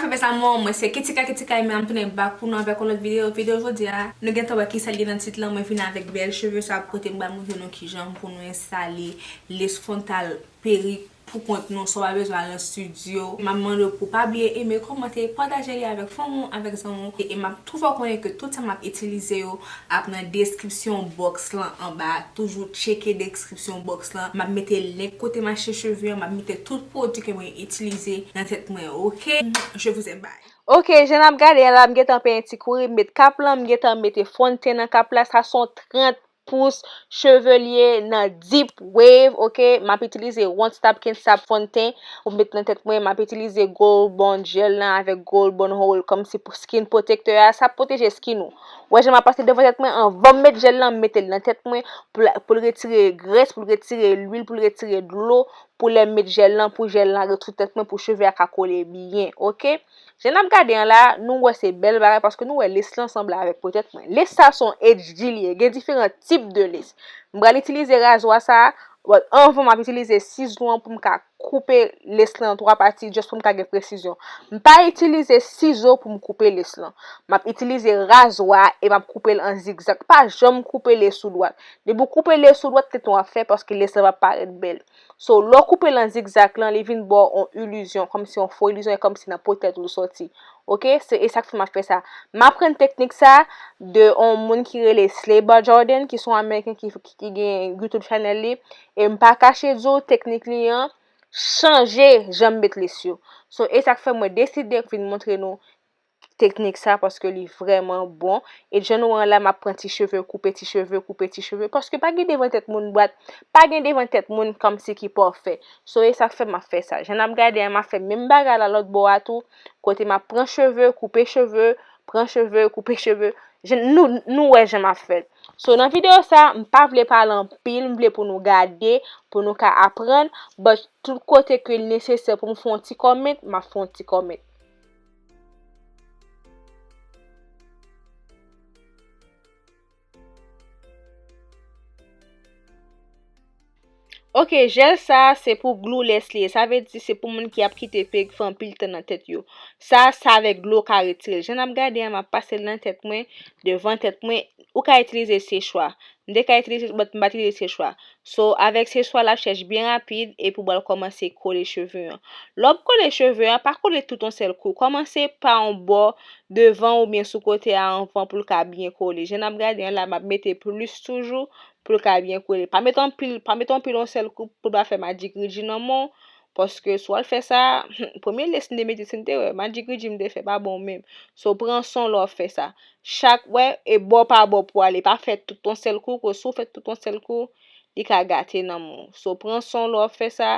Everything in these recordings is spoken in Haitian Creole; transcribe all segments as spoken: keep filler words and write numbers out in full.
Mes amours, mwen se Kitika Kitika e mwen ap tounen back pou nou avèk yon lòt videyo. Videyo jodi a, nou gentan wè kisa l ye nan tit lan, mwen vin avèk bèl cheve sa pou kote m pral montre nou kijan pou nou enstale lace frontal, perik pou kont nou san w pa bezwen al nan estidyo. M ap mande w pou w pa bliye eme, kòmante, pataje li avèk fanmi w, avèk zanmi w. E, e m ap tou fè w konnen ke tout sa m ap itilize yo ap nan deskripsyon box lan anba. Toujou tcheke deskripsyon box lan. M ap mete link kote m achte cheve an, m ap mete tout pwodui ke mwen itilize nan tèt mwen, oke? Je vous aime, bye. Oke, jan n ap gade a la, m gentan penyen ti kouri, m met kap lan, m gentan mete fon ten nan kap la, sa se yon trant pous cheve l ye nan deep wave, oke? M ap itilize One Stop Can Stop fon ten pou m met nan tèt mwen, m ap itilize Gold Bond gel lan avèk Gold Bond oil kòmsi pou skin protector a, sa ap pwoteje skin ou. Ou wè jan m ap pase devan tèt mwen, anvan m met gel lan, m mete l nan tèt mwen pou l, pou l retire grès, pou l retire lwil, pou l retire dlo, pou lè m met gel lan, pou gel lan rete sou tèt mwen, pou cheve a ka kole byen, oke? Jan n ap gade an la, nou wè se bèl bagay paske nou wè lace lan sanble avèk po tèt mwen. Lace sa se yon H D li ye, gen diferan tip de lace. M pral itilize razwa sa, but anvan m ap itilize sizo an pou m ka koupe lace lan an twa pati, just pou m ka gen presizyon. M pa itilize sizo pou m koupe lace lan. M ap itilize razwa e m ap koupe l an zigzag. Pa janm koupe lace ou dwat. Depi w koupe lace ou dwat, tenten w ap fè paske lace lan p ap parèt bèl. So, lè w koupe l an zigzag lan, li vin ba w yon ilizyon, kòmsi yon fo ilizyon, e kòmsi nan po tèt ou l sòti. Oke? Se, e sa k fè m ap fè sa. M aprann teknik sa de yon moun ki rele Slayba Jordan, ki se yon Ameriken ki, ki, ki gen YouTube channel li. E m pa kache di w, teknik li an chanje jan m met lace yo. So, e sa k fè mwen deside vin montre nou teknik sa paske li vrèman bon. E jan nou wè an la, m ap pran ti cheve, koupe ti cheve, koupe ti cheve. Paske pa gen devan tèt moun dwat, pa gen devan tèt moun kòmsi ki pafè. So, e sa k fè m ap fè sa. Jan n ap gade a, m ap fè menm bagay la lòt bò a tou. Kote m ap pran cheve, koupe cheve, pran cheve, koupe cheve. Je, nou, nou wè jan m ap fè l. So, nan videyo sa, m pa vle pale anpil, m vle pou nou gade, pou nou ka aprann. But tout kote ke l nesesè pou m fè yon ti comment, m ap fè yon ti comment. Ok, jèl sa a se pou glueless li ye. Sa vle di se pou moun ki ap kite peg fè anpil tan nan tèt yo. Sa, sa avèk dlo ka retire l. Jan n ap gade a, m ap pase l nan tèt mwen, devan tèt mwen. Ou ka itilize sechwa. M te ka itilize, but m pa t itilize sechwa. So, avèk sechwa, l ap chèch byen rapid, epi w pral kòmanse kole cheve an. Lè w ap kole cheve an, pa kole tout yon sèl kou. Kòmanse pa yon bò devan oubyen sou kote a anvan pou l ka byen kole. Jan n ap gade an la, m ap mete plis toujou pou l ka byen kole. Pa met anpil, pa met anpil yon sèl kou pou l pa fè magic rejim nan men w. Paske si w al fè sa, premye lace m te mete, si m te wè magic rejim m te fè pa bon menm. So, pran san w lè w ap fè sa. Chak, wè, e bò pa bò pou ale. Pa fè tout yon sèl kou, paske si w fè tout yon sèl kou, li ka gate nan men w. So, pran san w lè w ap fè sa,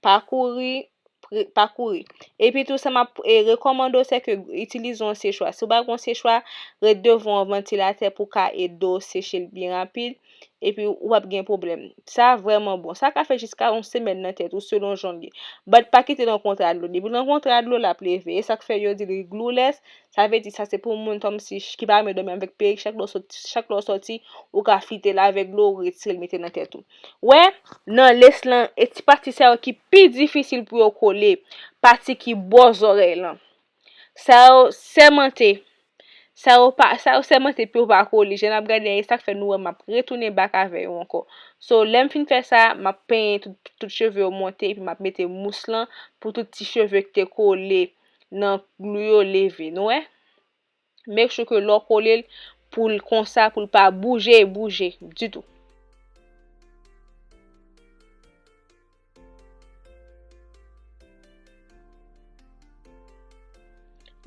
pa kouri, pre-, pa kouri. Epi tou, sa m ap, e, rekòmande w, se ke itilize yon sechwa. Si w pa gen yon sechwa, ret devan yon vantilatè pou ka ede w seche l byen rapid. Epi ou p ap gen pwoblèm. Sa vrèman bon. Sa ka fè jiska yon semèn nan tèt ou, selon jan l ye. But pa kite l rankontre a dlo. Depi l rankontre a dlo, l ap leve. E sa k fè yo di li glueless. Sa vle di sa se pou moun kòmsi ki pa renmen dòmi avèk perik. Chak lè w sot-, chak lè w sòti, ou ka flite l avèk dlo, ou retire l, mete nan tèt ou. Wè, nan lace lan, e ti pati sa yo ki pi difisil pou yo kole, pati ki bò zòrèy lan. Sa yo sèmante. Sa yo pa, sa yo sèmante pou yo pa kole. Jan n ap gade a, e sa k fè nou wè m ap retounen back avè yo ankò. So, lè m fin fè sa, m ap penyen tout, tout cheve yo monte, epi m ap mete mous lan pou tout ti cheve ki te kole nan glou yo leve. Nou wè? Make sure ke lè w kole l, pou l konsa, pou l pa bouje, bouje ditou.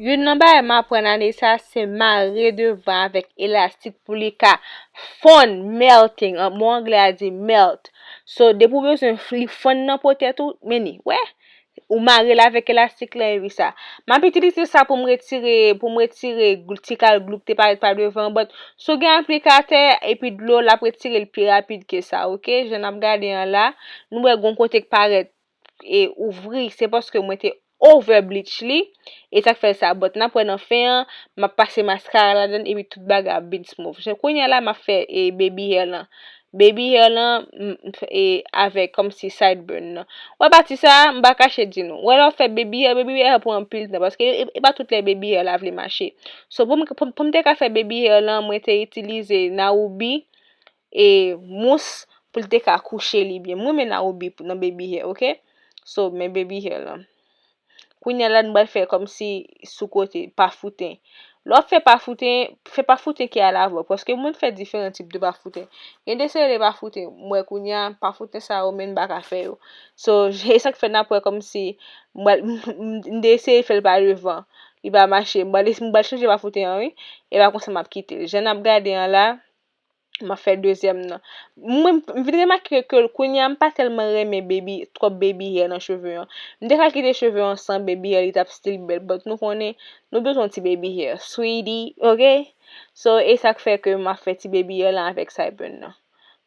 Youn nan bagay m aprann ane sa, se mare devan avèk elastik pou li ka fonn, melting. An, mo anglè a di melt. So, depi w bezwen f-, li fonn nan po tèt ou, men ni, wè? Ou mare l avèk elastik lan, epi sa. M ap itilize sa pou m retire, pou m retire gl-, ti kal glou k te parèt pa devan, but si w gen aplikatè epi dlo, l ap retire l pi rapid ke sa, oke? Jan n ap gade an la, nou wè gon kote k parèt e ouvri, se paske mwen te over bleach li, e sa k fè sa. But n ap wè nan fen an, m ap pase maskara ladan epi tout bagay ap vin smooth. Jan kounye a la, m ap fè, e, baby hair lan. baby hair lan, m, m, e, avèk kòmsi sideburn nan. Wè pati sa, m pa kache di nou. Wè lè w fè baby hair, baby hair pran anpil tan, paske e, e pa tout lè baby hair la vle mache. So, pou m, pou, pou m te ka fè baby hair lan, mwen te itilize Naobi e mous pou l te ka kouche li byen. Mwen renmen Naobi pou, nan baby hair, oke? So, men baby hair lan. Kounye a la, nou pral fè kòmsi sou kote, pafouten. Lè w ap fè pafouten, fè pafouten ki alavò, paske moun fè diferan tip de pafouten. Gen de seri de pafouten, m wè kounye a, pafouten sa yo menm m pa ka fè yo. So, e sa k fè n ap wè kòmsi, m pral, m, m, m te eseye fè l pa devan, li pa mache, m pral, m pral chanje pafouten an, wi. E pa konsa m ap kite l. Jan n ap gade an la, m ap fè dezyèm nan. Mwen, m vin remake ke kounye a, m pa tèlman renmen baby, twòp baby hair nan cheve an. M te ka kite cheve an san baby hair, li t ap still bèl, but nou konnen, nou bezwen ti baby hair, sweetie, oke? So, e sa k fè ke m ap fè ti baby hair lan avèk sideburn nan.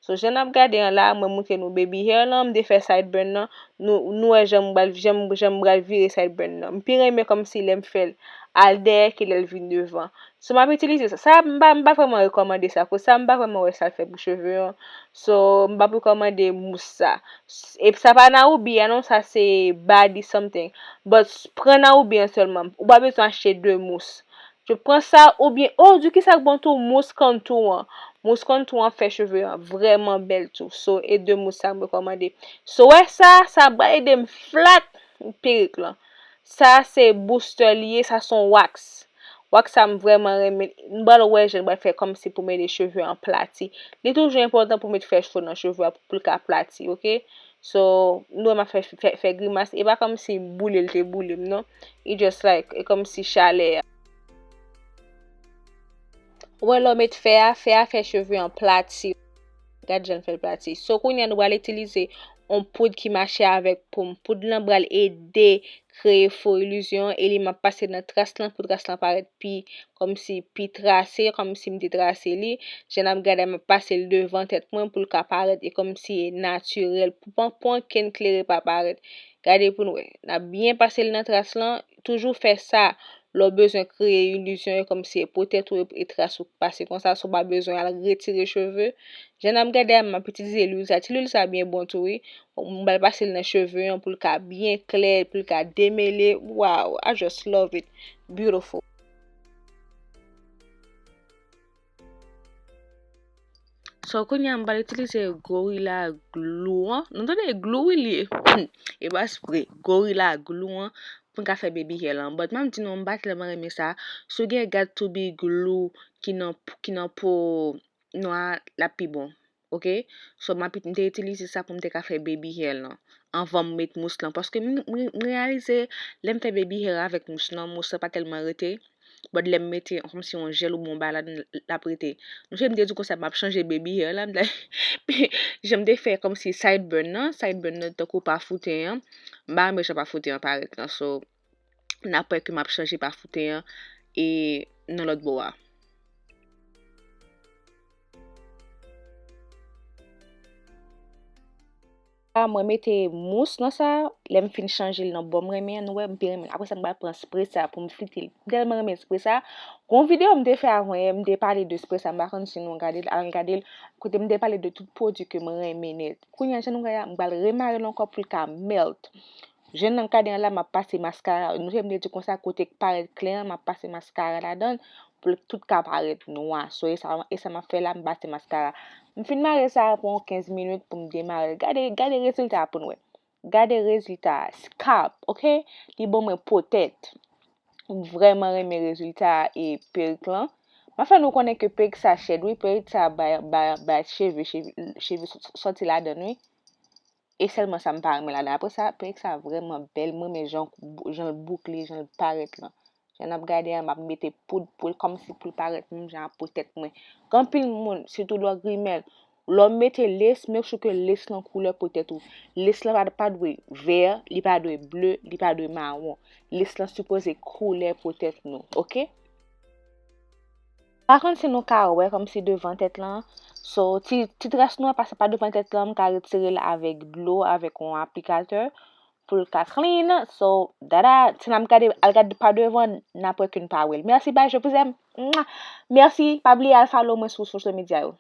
So, jan n ap gade an la, mwen montre nou baby hair lan, m te fè sideburn nan, nou, nou wè jan m pral, jan m, jan m pral vire sideburn nan. M pi renmen kòmsi lè m fè l al dèyè ke lè l vin devan. So, m ap itilize sa. Sa, m pa, m pa vrèman rekòmande sa. Akoz sa, m pa vrèman wè sa l fè pou cheve an. So, m p ap rekòmande mous sa. S-, e sa pa Naobi a non, sa se Body something. But s-, pran Naobi an sèlman. Ou pa bezwen achte de mous. Yo pran sa oubyen, oh, di kisa k bon tou, mous contour an. Mous contour an fè cheve an vrèman bèl tou. So, e de mous sa m rekòmande. So, wè sa, sa pral ede m flat perik lan. Sa se booster li ye, sa se yon wax. Wax sa m vrèman renmen. Nou pral wè jan l pral fè kòmsi pou m ede cheve an plati. Li toujou enpòtan pou met fè cho nan cheve a pou l ka plati, oke? So, nou wè m ap fè, fè, fè grimas. E pa kòmsi boule l te boule m, non. E just like, e kòmsi chalè a. Ou wè lè w met fè a, fè a fè cheve an plati. Gad jan l fè l plati. So, kounye a nou pral itilize yon poud ki mache avèk po m. Poud lan pral ede kreye fo ilizyon e li m ap pase nan tras lan pou tras lan parèt pi, kòmsi pi trase, kòmsi m te trase li. Jan n ap gade a, m ap pase l devan tèt mwen pou l ka parèt e kòmsi e natirèl. Pou, pou, pou ankenn klere pa parèt. Gade pou n wè. N ap byen pase l nan tras lan. Toujou fè sa lè w bezwen kreye ilizyon e kòmsi e po tèt ou e, e tras ou k pase konsa, si w pa bezwen al retire cheve. Jan n ap gade a, m ap itilize lwil sa. Ti lwil sa byen bon tou, wi. M pral pase l nan cheve an pou l ka byen klè, pou l ka demele. Wow, I just love it. Beautiful. So, kounye a, m pral itilize Gorilla Glue an. Nou tande glue, wi, li ye. E pa spre. Gorilla Glue an pou n ka fè baby hair lan. But m ap di nou, m pa tèlman renmen sa. Si w gen Got to Be Glue ki nan, ki nan po nwa, l ap pi bon. Oke? So, m ap, m te itilize sa pou m te ka fè baby hair lan. Anvan m met mous lan. Paske m, m, m reyalize, lè m fè baby hair avèk mous lan, mous lan pa tèlman rete. But lè m mete kòmsi yon jèl oubyen yon bagay ladan l, l ap rete. Nou se m te di konsa m ap chanje baby hair la, m te, jan m te fè kòmsi sideburn nan, sideburn nan tankou pafouten an, m pa renmen jan pafouten an parèt lan, so, n ap wè ke m ap chanje pafouten an e nan lòt bò a. Mwen mete mous nan sa, lè m fin chanje l nan bò m renmen an, nou wè, m pi renmen l. Apre sa, m pral pran spre sa pou m fite l. M tèlman renmen spre sa. Gon videyo m te fè avan yè, m te pale de spre sa, m pa konn si nou gade l, al gade l, kote m te pale de tout pwodui ke mwen renmen nèt. Kounye a, jan nou gade a, m pral remare l ankò pou l ka melt. Jan n ap gade an la, m ap pase maskara. Nou se m te di konsa, kote k parèt klè an, m ap pase maskara ladan l pou l tout ka parèt nwa. So, e sa, e sa m ap fè la, m pase maskara. M fin mare sa pou yon kenz minit pou m demare l. Gade, gade rezilta a pou n wè. Gade rezilta a. Scalp, oke? Li ban mwen po tèt. M vrèman renmen rezilta a e perik lan. M ap fè nou konnen ke perik sa chèd, wi. Perik sa bay, bay, bay cheve, cheve, cheve sò-, sòti ladan l, wi. E sèlman sa m pa renmen ladan. Apre sa, perik sa vrèman bèl. Mwen renmen jan, jan l boukle, jan l parèt lan. Jan n ap gade a, m ap mete poud pou l, kòmsi pou l parèt menm jan ak po tèt mwen. Gen anpil moun, sitou lè w grimè l, lè w mete lace, make sure ke lace lan koulè po tèt ou. Lace lan pa, pa dwe vè, li pa dwe ble, li pa dwe mawon. Lace lan sipoze koulè po tèt nou, oke? Pa konn si nou ka wè kòmsi devan tèt lan. So, ti, ti tras nwa pase pa devan tèt lan, m ka retire l avèk dlo, avèk yon aplikatè pou l ka clean. So, dada, si n ap gade, al gade pa devan, n ap wè ke n pa wè l. Mèsi, bye, je vous aime. Mwa! Mèsi, pa bliye al follow mwen sou social media yo.